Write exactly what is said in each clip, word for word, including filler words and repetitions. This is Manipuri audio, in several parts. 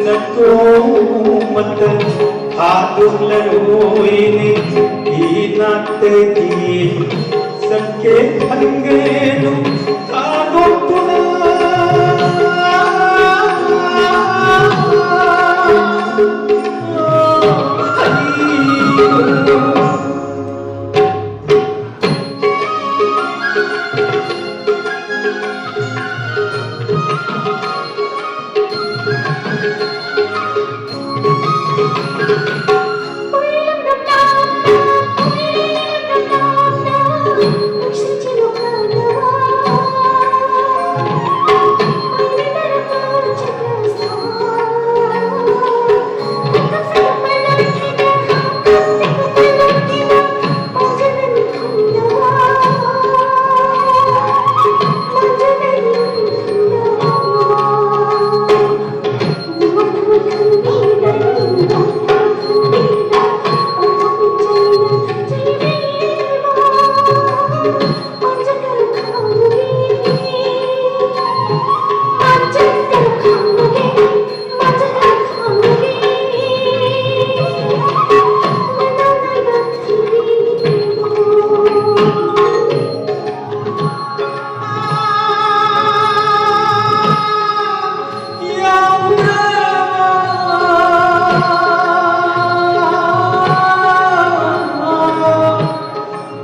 ꯅꯇꯣꯝꯇ ꯊꯥꯗꯣꯛꯂꯔꯣꯏꯅꯦ ꯏꯅꯥꯛꯇꯒꯤ꯫ ꯆꯠꯀꯦ ꯈꯟꯒꯦꯅꯨ ꯊꯥꯗꯣꯛꯇꯨꯅ꯫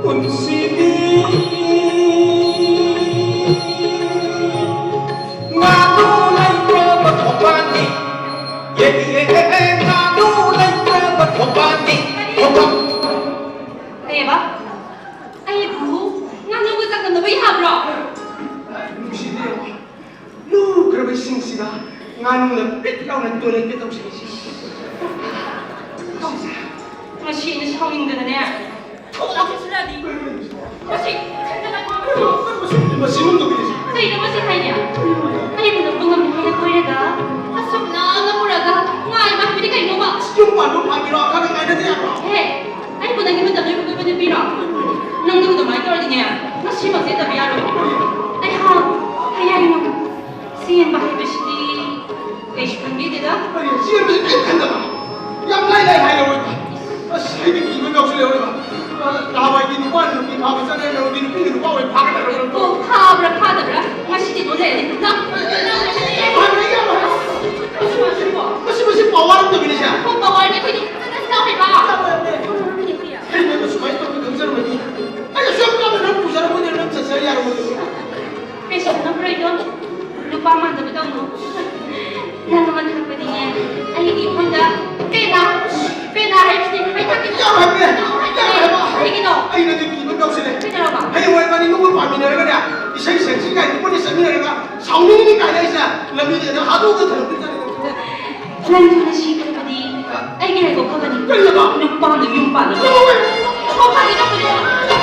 ꯄꯨꯟꯁꯤꯗꯤ ꯉꯥꯅꯨ ꯂꯩꯇ꯭ꯔꯕ ꯈꯣꯡꯕꯥꯟꯅꯤ꯫ ꯑꯦ, ꯑꯦ, ꯑꯦ, ꯑꯦ, ꯑꯦ, ꯉꯥꯅꯨ ꯂꯩꯇ꯭ꯔꯕ ꯈꯣꯡꯕꯥꯟꯅꯤ꯫ ꯈꯣꯡꯕꯥꯟ꯫ ꯀꯩꯑꯕ? ꯑꯩꯕꯨ ꯉꯥꯅꯨꯒ ꯆꯥꯡꯗꯝꯅꯕ ꯌꯥꯕ꯭ꯔꯣ? ꯅꯨꯡꯁꯤꯗꯦ꯫ ꯂꯨꯈ꯭ꯔꯕ ꯏꯁꯤꯡꯁꯤꯗ ꯉꯥꯅꯨꯅ ꯄꯤꯠ ꯂꯥꯎꯅ ꯇꯣꯏꯂꯦꯠꯀ ꯇꯧꯁꯤꯜꯂꯤꯁꯤ꯫ ꯉꯁꯤ ꯑꯩꯅ ꯁꯥꯎꯅꯤꯡꯗꯅꯅꯦ, ꯊꯣꯛ ꯂꯥꯎꯁꯤꯜꯂꯛꯑꯗꯤ꯫ ꯃꯁꯤ ꯈꯟꯖꯤꯜꯂꯛꯄ ꯃꯁꯤ ꯃꯁꯤ ꯃꯇꯧ ꯇꯧꯕꯤꯔꯤꯁꯤ꯫ ꯀꯩꯅꯣ ꯃꯁꯤ ꯍꯥꯏꯅꯦ? ꯑꯩꯕꯨ ꯅꯪꯕꯨ ꯉꯝꯃꯤ ꯍꯥꯏꯅ ꯀꯣꯏꯔꯒ, ꯑꯁꯨꯛ ꯅꯛꯅ ꯄꯨꯔꯒ ꯉꯥꯏꯕ ꯍꯥꯏꯕꯗꯤ ꯀꯩꯅꯣꯕ? ꯌꯨꯝ ꯄꯥꯟꯕ ꯄꯥꯝꯃꯤꯔꯣ? ꯑꯈꯪ ꯑꯍꯩ ꯉꯥꯏꯅꯗ ꯌꯥꯕ꯭ꯔꯣ? ꯍꯦ, ꯑꯩꯕꯨ ꯅꯪꯒꯤ ꯃꯇꯝ ꯂꯣꯏ ꯍꯨꯟꯗꯣꯛꯄ ꯅꯨꯄꯤꯔꯣ? ꯅꯪꯅ ꯑꯗꯨꯃꯥꯏꯅ ꯇꯧꯔꯗꯤꯅꯦ, ꯉꯁꯤꯃꯛ ꯆꯦꯟꯗꯕ ꯌꯥꯔꯣꯏ꯫ ꯑꯩꯍꯥꯛ ꯍꯌꯦꯡ ꯆꯦꯟꯕ ꯍꯥꯏꯕꯁꯤꯗꯤ ꯀꯩꯁꯨ ꯈꯟꯕꯤꯗꯦꯗ꯫ ꯑꯩ ꯆꯦꯟꯕꯁꯦ ꯀꯔꯤꯝ ꯈꯟꯗꯕ꯫ ꯌꯥꯝ ꯂꯥꯏ ꯂꯥꯏ ꯍꯥꯏꯔꯦ ꯑꯣꯏꯕ꯫ ꯑꯁ, ꯑꯩꯗꯤ ꯀꯤꯕ ꯌꯥꯎꯁꯤꯜꯂꯦ ꯑꯣꯏꯕ꯫ ꯅꯍꯥꯟꯋꯥꯏꯗꯤ ꯅꯨꯄꯥꯅ ꯅꯨꯄꯤ ꯐꯥꯕ ꯆꯠꯅꯔꯝꯗ꯭ꯔꯕꯗꯤ ꯅꯨꯄꯤꯅ ꯅꯨꯄꯥ ꯑꯣꯏꯅ ꯐꯥꯒꯗ꯭ꯔꯕ? ꯑꯣ, ꯐꯥꯕ꯭ꯔꯥ ꯐꯥꯗꯕ꯭ꯔꯥ? ꯉꯁꯤꯗꯤ ꯂꯣꯏ ꯂꯩꯔꯦ꯫ ꯅꯪ, ꯅꯪ, ꯌꯥꯝ ꯍꯥꯏꯕꯅꯦ, ꯌꯥꯝ ꯍꯥꯏꯕꯅꯦ꯫ ꯃꯁꯤ ꯃꯁꯤꯕꯣ꯫ ꯃꯁꯤ, ꯃꯁꯤ ꯄꯋꯥꯔ ꯑꯃ ꯇꯧꯕꯤꯅꯦ ꯁꯦ꯫ ꯍꯣ, ꯄꯋꯥꯔꯅꯦ ꯑꯩꯈꯣꯏꯗꯤ꯫ ꯅꯪ ꯁꯤꯗ ꯍꯩꯕ꯫ ꯑꯩ ꯅꯪꯅ ꯁꯨꯃꯥꯏꯅ ꯇꯧꯕ ꯈꯪꯖꯔꯝꯃꯗꯤ ꯑꯩ ꯑꯁꯨꯛ ꯌꯥꯝꯅ ꯅꯪ ꯄꯨꯖꯔꯝꯃꯣꯏꯗ, ꯅꯪ ꯆꯠꯆ ꯌꯥꯔꯝꯃꯣꯏꯗ꯫ ꯀꯩꯁꯨ ꯈꯟꯅꯕ꯭ꯔꯣꯏꯗꯣ꯫ ꯅꯨꯄꯥ ꯃꯥꯟꯗꯕ ꯇꯧꯅꯨ꯫ ꯅꯪ ꯑꯃ ꯊꯛꯄꯗꯤꯅꯦ, ꯑꯩꯒꯤ ꯏꯃꯨꯡꯗ ꯄꯦꯅꯥ, ꯄꯦꯅꯥ ꯍꯥꯏꯕꯁꯤꯗꯤ ꯍꯩꯊꯛꯀꯤ ꯌꯥꯝ ꯍꯥꯏꯕꯅꯦ, ꯌꯥꯝ ꯍꯥꯏꯕ꯫ ꯀꯩꯒꯤꯅꯣ? ꯑꯩꯅꯗꯤ ꯀꯤꯕ ꯌꯥꯎꯁꯤꯜꯂꯦ꯫ ꯀꯩꯗꯧꯔꯕ? ꯍꯌꯦꯡꯋꯥꯏ ꯏꯕꯥꯅꯤ ꯌꯨꯝ ꯄꯥꯟꯃꯤꯟꯅꯔꯒꯅꯦ, ꯏꯁꯩ ꯁꯛꯁꯤ ꯀꯥꯏꯅ ꯄꯨꯟꯅ ꯆꯠꯃꯤꯟꯅꯔꯒ ꯁꯥꯎꯅꯤꯡꯅꯤ ꯀꯥꯏꯅ ꯑꯩꯁꯦ ꯂꯝꯕꯤꯗ ꯍꯦꯛꯇ ꯍꯥꯗꯣꯛꯑꯒ ꯊꯝꯂꯝꯗꯣꯏꯖꯥꯠꯅꯤ꯫ ꯅꯪꯁꯨ ꯅꯁꯤ ꯀꯟꯕꯗꯤ ꯑꯩꯒꯤ ꯂꯥꯏꯕꯛ ꯐꯕꯅꯤ꯫ ꯀꯩꯅꯣꯕ? ꯅꯨꯄꯥꯅ ꯌꯨꯝ ꯄꯥꯜꯂꯕ꯫ ꯀꯩꯗꯧꯕ? ꯑꯣ, ꯐꯥꯒꯤ ꯇꯧꯕꯅꯦ꯫